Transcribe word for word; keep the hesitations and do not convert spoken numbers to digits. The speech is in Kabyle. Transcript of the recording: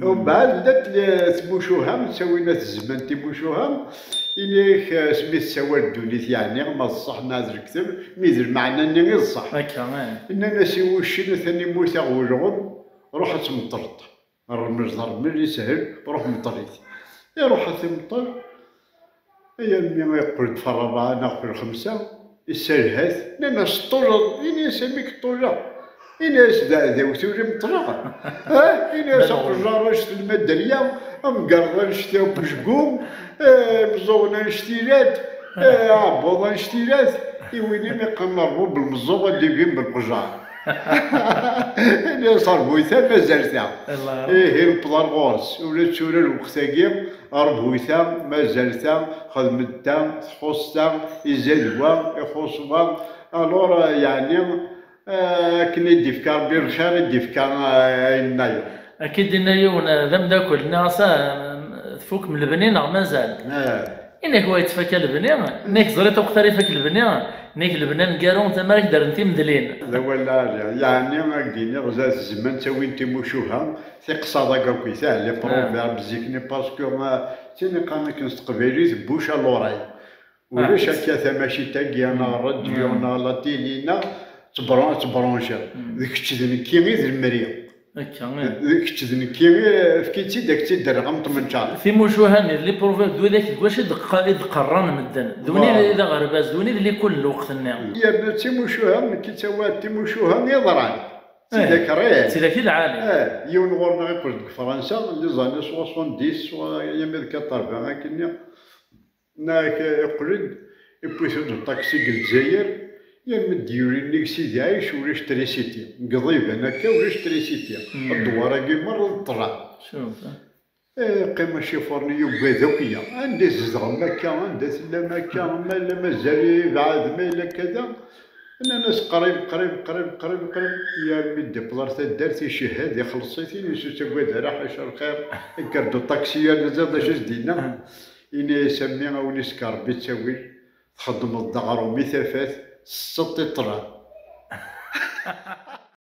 Umbeɛd llant tmucuha, ttawin at zzman timucuha, ini-ak asmi tessawal ddunit, yeɛni ma d ṣṣeḥ neɣ d lekdeb, mi d lmeɛna-nni i d ṣṣeḥ. Akka, eh. Nnan-as i wuccen, atan immut-aɣ ulɣem, ruḥ ad tmeṭṭleḍ. Rrmel d rrmel, ishel, ruḥ meṭṭel-it. Iruḥ ad t-imeṭṭel, ay almi yeqqel-d ɣef ṛṛabɛa neɣ ɣef lxemsa, isserha-t, nnan-as teṭṭuleḍ, ini-as amek ṭṭuleɣ? Ini-as d aɛdaw tura i meṭṭleɣ. Ah, ini-as aqejjar annect n lmaderya, amgerḍ annect n ubejgu, eh, imeẓẓuɣen annect-ilat, eh, aɛebbuḍ annect-ilat, i win imi qqaren ṛṛbub n lmeẓẓuɣ ad d-igin belqejjar. Ini-as ṛbuyt-a mazal ta. Ihi newweḍ ar ɣur-s, ula d tura lweqt-agi, ṛbuyt-a mazal ta, xedmet ta, txuṣṣ ta, izad wa, ixuṣṣ wa. Alors, euh, yeɛni, euh, akken i d-ifka Ṛebbi lxir, i d-ifka, euh, ayen nnayeḍ. Akka i d-yenna yiwen, eh, d ameddakel, nniɣ-as, ah, tfukem lebni neɣ mazal? Eh. Ini-ak wa yettfaka lebni, ini-ak ẓriḍ uqtar ifak lebni, ini-ak lebni aneggaru, tama ara k-d-rren timedlin. D awal lɛali, yeɛni ad d-iniɣ zdat zzman ttawin timucuha, tiqsaḍ-agi akk, ah, les proverbes zik-nni, parce que, ah, d tin iqqaren akken s teqbaylit bouche à l'oreille. Ulac akka tamacint-agi, neɣ ṛṛadyu, neɣ la télé, neɣ tebran-, tebranchiḍ. D kečč d nekki i d lemri. Akka, eh. D kečč d nekki, eh, efk-itt-id, ad k-tt-id-rreɣ am tmenčar. Timucuha-nni d les proverbes d widak deg wacu i d-qa-, i d-qerran medden. D win i d aɣerbaz, d win i d likul n lweqt-nni. Yerna d timucuha, nekki ttawiɣ-d timucuha yeḍran. Eh, tidak réel. Tidak i lɛali. Eh, yiwen ɣur-neɣ yeqqel-d deg Fransa, les années soixante-dix, soit yami d quatre-vingts, akkenni. Nna-ak, iqqel-d, iwwi-t-id uṭaksi deg Lezzayer, yerna d-yuli nnig Sidi Ɛic ulac trisiti. Deg Iḍiban akka ulac trisiti. Ddwar-agi merra d ṭṭlam. Yeqqim acifuṛ-nni yugad akk-ya. Anda i tzedɣem akka, anda tellam akka, ma la mazal yebɛed, ma yella kada. Nnan-as qrib, qrib, qrib, qrib, qrib, yermi d-iwweḍ ar taddart, icehhed, ixelleṣ-it, ini-as ur ttagad ara, ḥaca lxir, ikker-d uṭaksi yerna ziḍ d acu i s-d-yenna. Ini-as a mmi, a win isekker Rebbi ttawil, txeddmeḍ-d aɣrum i tafat, tesseḍ i ṭṭlam.